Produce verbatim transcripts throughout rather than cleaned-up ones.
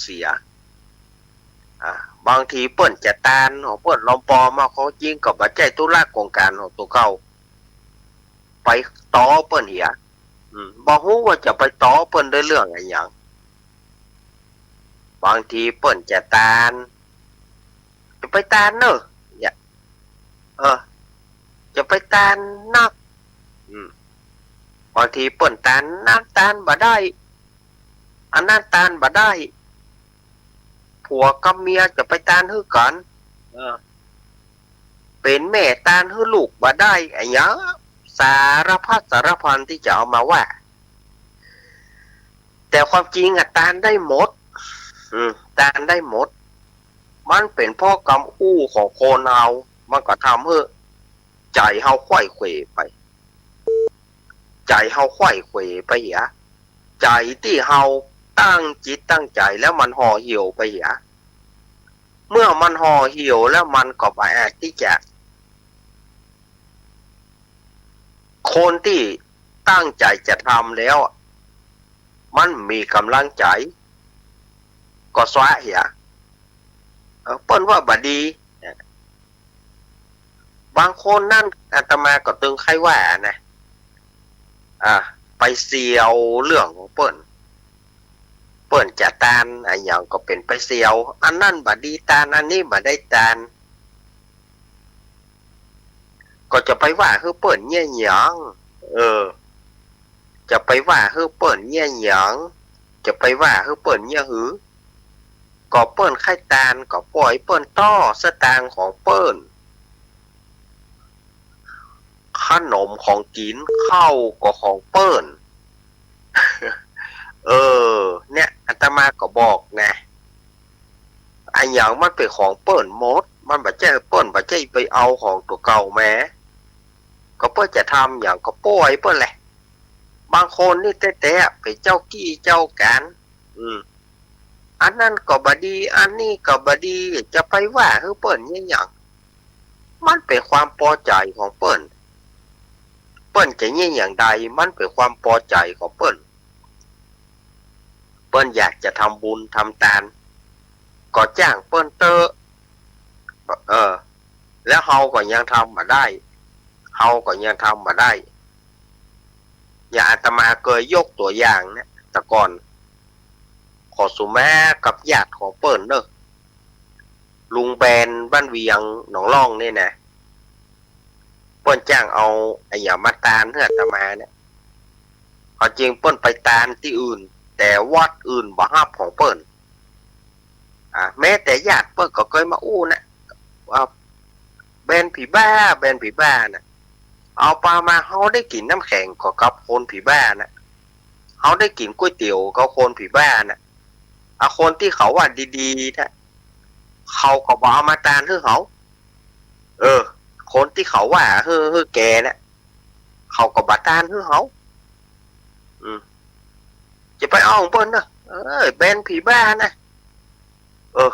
เสีย อ่า บางทีเปิ้นจะตานของเปิ้นลอมปอมมา ของจริงก็บ่ใจ้ธุระกงก๋านของตั๋วเก่า ไปต่อเปิ้นเหีย อืม บ่ฮู้ว่าจะไปต่อเปิ้นด้วยเรื่องอะหยัง บางทีเปิ้นจะตาน จะไปตานเน่อ เนี่ย เออ จะไปตานนัก อืม บางทีเปิ้นตานนั้นตานบ่ได้ อันนั้นตานบ่ได้ ผัวกับเมียจะไปตานหื้อกั๋น เออ เป๋นแม่ตานหื้อลูกบ่ได้ อะหยัง สารพัดสารพันตี้จะเอามาว่า แต่ความจริงอะตานได้หมด อืม ตานได้หมด มันเป๋นเพราะกำอู้ของคนเฮา มันก็ทำหื้อใจ๋เฮาไขว้เขวไป ใจ๋เฮาไขว้เขวไปเหีย ใจ๋ตี้เฮาตั้งจิตตั้งใจ๋แล้วมันห่อเหี่ยวไปเหีย เมื่อมันห่อเหี่ยวแล้วมันก็บ่อาจตี้จะ คนตี้ตั้งใจ๋จะทำแล้วอะ มันมีก๋ำลังใจ๋ ก็ซะเหีย เออ เปิ้นว่าบ่ดี บางคนนั้นอาตมาก็ตึงใค่ว่านะ อ่า ไปเสียวเรื่องของเปิ้น เปิ้นจะตานอะหยังก็เป๋นไปเสียว อันนั้นบ่ดีตาน อันนี้บ่ได้ตาน ก็จะไปว่าหื้อเปิ้นเยียะหยัง เออ จะไปว่าหื้อเปิ้นเยียะหยัง จะไปว่าหื้อเปิ้นเยียะหือ ก็เปิ้นใค่ตานก็ป่อยเปิ้นต้อสตางค์ของเปิ้น ขนมของกิ๋น ข้าวก็ของเปิ้น เออ เนี่ย อาตมาก็บอกนะ อะหยังมันเป๋นของเปิ้นหมด มันบ่ใจ้ เปิ้นบ่ใจ้ไปเอาของตั๋วเก่ามา ก็เปิ้นจะทำหยังก็ป่อยเปิ้นแหละ บางคนนี่แต๊ๆ เป๋นเจ้ากี้เจ้าก๋าน อืม อันนั้นก็บ่ดี อันนี้ก็บ่ดี จะไปว่าหื้อเปิ้นเยียะหยัง มันเป๋นความปอใจ๋ของเปิ้น เปิ้นจะเยียะหยังใด มันเป๋นความปอใจ๋ของเปิ้น เปิ้นอยากจะทำบุญทำตาน ก็จ้างเปิ้นเต๊อะ เออ แล้วเฮาก็ยังทำบ่ได้ เฮาก็ยังทำบ่ได้ อย่างอาตมาเกยยกตั๋วอย่างเนี่ย แต่ก่อน ขอสุมากับญาติของเปิ้นเน่อ ลุงแบนบ้านเวียงหนองล่องนี่นะ เปิ้นจ้างเอาอะหยังมาตานหื้ออาตมาเนี่ย ความจริงเปิ้นไปตานตี้อื่น แต่วัดอื่นบ่ฮับของเปิ้น อ่า แม้แต่ญาติเปิ้นก็เกยมาอู้นะ ว่าแบนผีบ้า แบนผีบ้าน่ะ เอาปามาเฮาได้กิ๋นน้ำแข็งก็กับคนผีบ้าน่ะ เฮาได้กิ๋นก๋วยเตี๋ยวกับคนผีบ้าน่ะ อ่ะ คนตี้เขาว่าดีๆ นะ เขาก็บ่เอามาตานหื้อเฮา เออ คนตี้เขาว่าหื้อ หื้อแก่น่ะ เขาก็บ่ตานหื้อเฮา อืม จะไปเอาของเปิ้นเน่อ เออ แบนผีบ้าน่ะ เออ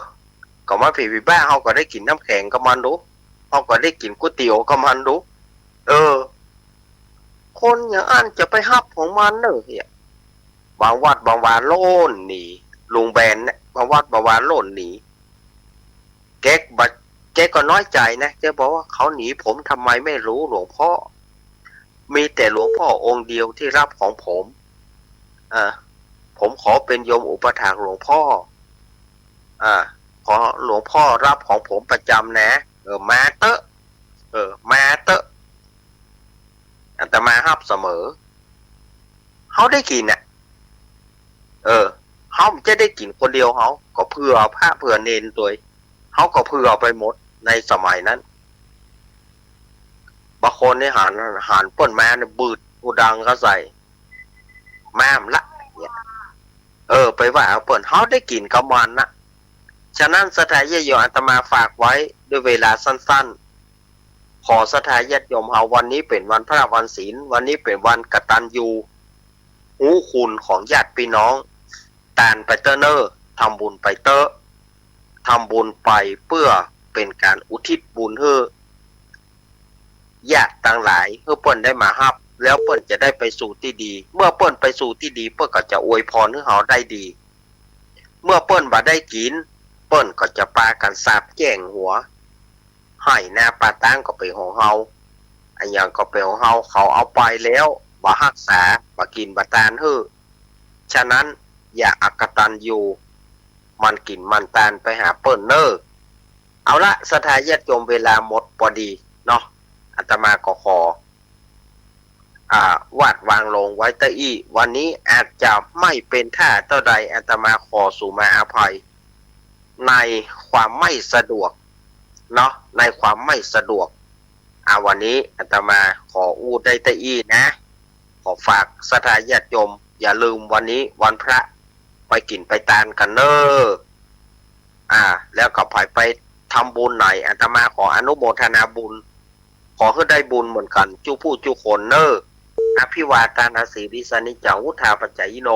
ก็มันเป๋นผีบ้า เฮาก็ได้กิ๋นน้ำแข็งกับมันดู เฮาก็ได้กิ๋นก๋วยเตี๋ยวกับมันดู เออ คนอย่างอั้นจะไปฮับของมันเน่อเหีย บางวัดบางวาโล่นหนี ลุงแบนเนี่ย บางวัดบางวาโล่นหนี แกก็บ่ แกก็น้อยใจ๋นะ แกบอกว่า เขาหนีผมทำไมไม่รู้หลวงพ่อ มีแต่หลวงพ่อองค์เดียวที่รับของผม อ่า ผมขอเป็นโยมอุปัฏฐากหลวงพ่อ อ่า ขอหลวงพ่อรับของผมประจำนะ เออ มาเต๊อะ เออ มาเต๊อะ อาตมาฮับเสมอ เฮาได้กิ๋นน่ะ เออ เฮาบ่ใจ้ได้กิ๋นคนเดียว เฮาก็เผื่อพระเผื่อเณรตวย เฮาก็เผื่อไปหมดในสมัยนั้น บางคนนี่หัน หันเปิ้นมาเนี่ย บืดหูดังเข้าใส่ มาบ่ละ เนี่ย เออ ไปว่าเอาเปิ้น เฮาได้กิ๋นกับมันน่ะ ฉะนั้นศรัทธาญาติโยม อาตมาฝากไว้ด้วยเวลาสั้นๆ ขอศรัทธาญาติโยมเฮา วันนี้เป๋นวันพระวันศีล วันนี้เป๋นวันกตัญญู ฮู้คุณของญาติพี่น้อง ตานไปเต๊อะเน่อ ทำบุญไปเต๊อะ ทำบุญไปเปื้อเป๋นก๋านอุทิศบุญหื้อญาติตังหลาย หื้อเปิ้นได้มาฮับ แล้วเปิ้นจะได้ไปสู่ตี้ดี เมื่อเปิ้นไปสู่ตี้ดี เปิ้นก็จะอวยพรหื้อเฮาได้ดี เมื่อเปิ้นบ่ได้กิ๋น เปิ้นก็จะปากั๋นสาบแจ้งหัว ไฮ่นาป่าตางก็เป๋นของเฮา อะหยังก็เป๋นของเฮา เขาเอาไปแล้ว บ่ฮักษา บ่กิ๋นบ่ตานหื้อ ฉะนั้นอย่าอกตัญญูหมั่นกิ๋นหมั่นตานไปหาเปิ้นเน่อ เอาละ ศรัทธาญาติโยม เวลาหมดปอดีเนาะ อาตมาก็ขอ อ่า วาดวางลงไว้เต้าอี้ วันนี้อาจจะไม่เป็นท่าเต้าใด อาตมาขอสูมาอภัย ในความไม่สะดวกเนาะ ในความไม่สะดวก อ่า วันนี้อาตมาขออู้ได้เต้าอี้นะ ขอฝากศรัทธาญาติโยม อย่าลืมวันนี้วันพระ ไปกิ๋นไปตานกั๋นเน่อ อ่า แล้วก็ใผไปทำบุญไหน อาตมาขออนุโมทนาบุญ ขอหื้อได้บุญเหมือนกั๋นจุผู้จุคนเน่อ อภิวาทานาสีลิสสะนิจจัง วุฑฒาปะจายิโน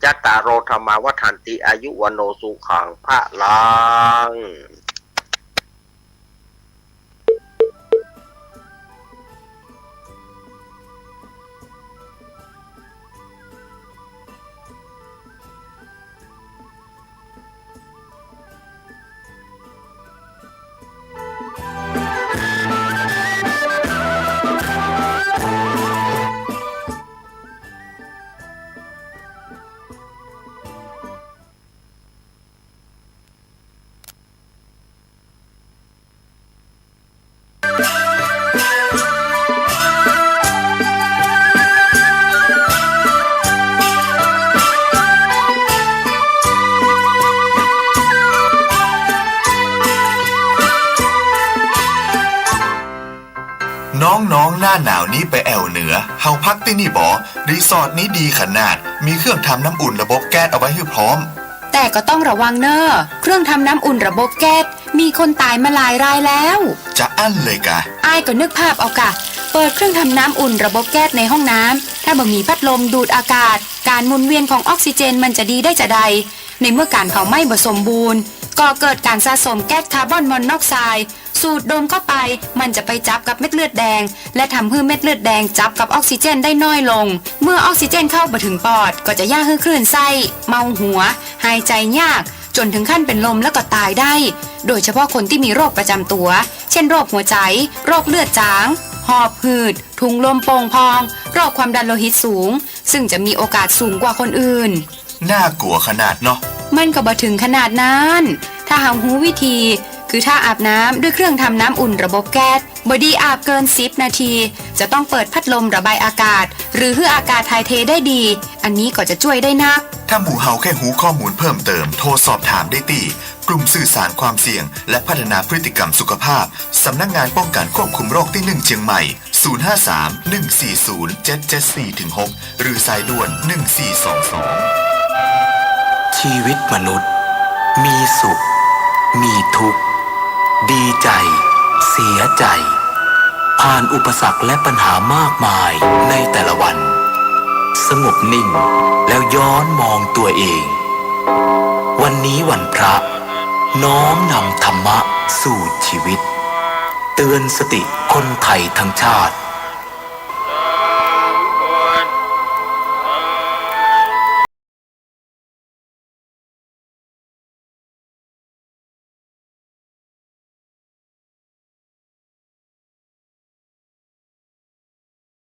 จัตตาโร ธัมมา วัฑฒันติ อายุ วัณโณ สุขัง พะลัง น้องๆ หน้าหนาวนี้ไปแอ่วเหนือ เฮาพักตี้นี่บ่ รีสอร์ทนี้ดีขนาด มีเครื่องทำน้ำอุ่นระบบแก๊สเอาไว้หื้อพร้อม แต่ก็ต้องระวังเน่อ เครื่องทำน้ำอุ่นระบบแก๊ส มีคนต๋ายมาหลายรายแล้ว จะอั้นเลยกา อ้ายก็นึกภาพเอากา เปิดเครื่องทำน้ำอุ่นระบบแก๊สในห้องน้ำ ถ้าบ่มีพัดลมดูดอากาศ ก๋านหมุนเวียนของออกซิเจนมันจะดีได้จาใด ในเมื่อก๋านเผาไหม้บ่สมบูรณ์ ก่อเกิดก๋านสะสมแก๊สคาร์บอนมอนอกไซด์ สูดดมเข้าไป มันจะไปจับกับเม็ดเลือดแดง และทำหื้อเม็ดเลือดแดงจับกับออกซิเจนได้น้อยลง เมื่อออกซิเจนเข้าบ่ถึงปอด ก็จะเยียะหื้อคลื่นไส้ เมาหัว หายใจ๋ยาก จ๋นถึงขั้นเป๋นลมแล้วก็ต๋ายได้ โดยเฉพาะคนตี้มีโรคประจ๋ำตั๋ว เช่น โรคหัวใจ๋ โรคเลือดจ๋าง หอบหืด ถุงลมโป่งพอง โรคความดันโลหิตสูง ซึ่งจะมีโอกาสสูงกว่าคนอื่น น่ากลัวขนาดเนาะ มันก็บ่ถึงขนาดนั้น ถ้าเฮาฮู้วิธี คือถ้าอาบน้ำด้วยเครื่องทำน้ำอุ่นระบบแก๊ส บ่ดีอาบเกินสิบนาที จะต้องเปิดพัดลมระบายอากาศ หรือหื้ออากาศถ่ายเทได้ดี อันนี้ก็จะจ้วยได้นัก ถ้าหมู่เฮาใค่ฮู้ข้อมูลเพิ่มเติม โทรสอบถามได้ตี้ กลุ่มสื่อสารความเสี่ยง และพัฒนาพฤติกรรมสุขภาพ สำนักงานป้องกันควบคุมโรคตี้หนึ่งเชียงใหม่ ศูนย์ห้าสาม หนึ่งสี่ศูนย์ เจ็ดเจ็ดสี่ ถึง หก หรือสายด่วน หนึ่งสี่สองสอง ชีวิตมนุษย์ มีสุข มีทุกข์ ดีใจ เสียใจ ผ่านอุปสรรคและปัญหามากมายในแต่ละวัน สงบนิ่ง แล้วย้อนมองตัวเอง วันนี้วันพระ น้อมนำธรรมะสู่ชีวิต เตือนสติคนไทยทั้งชาติ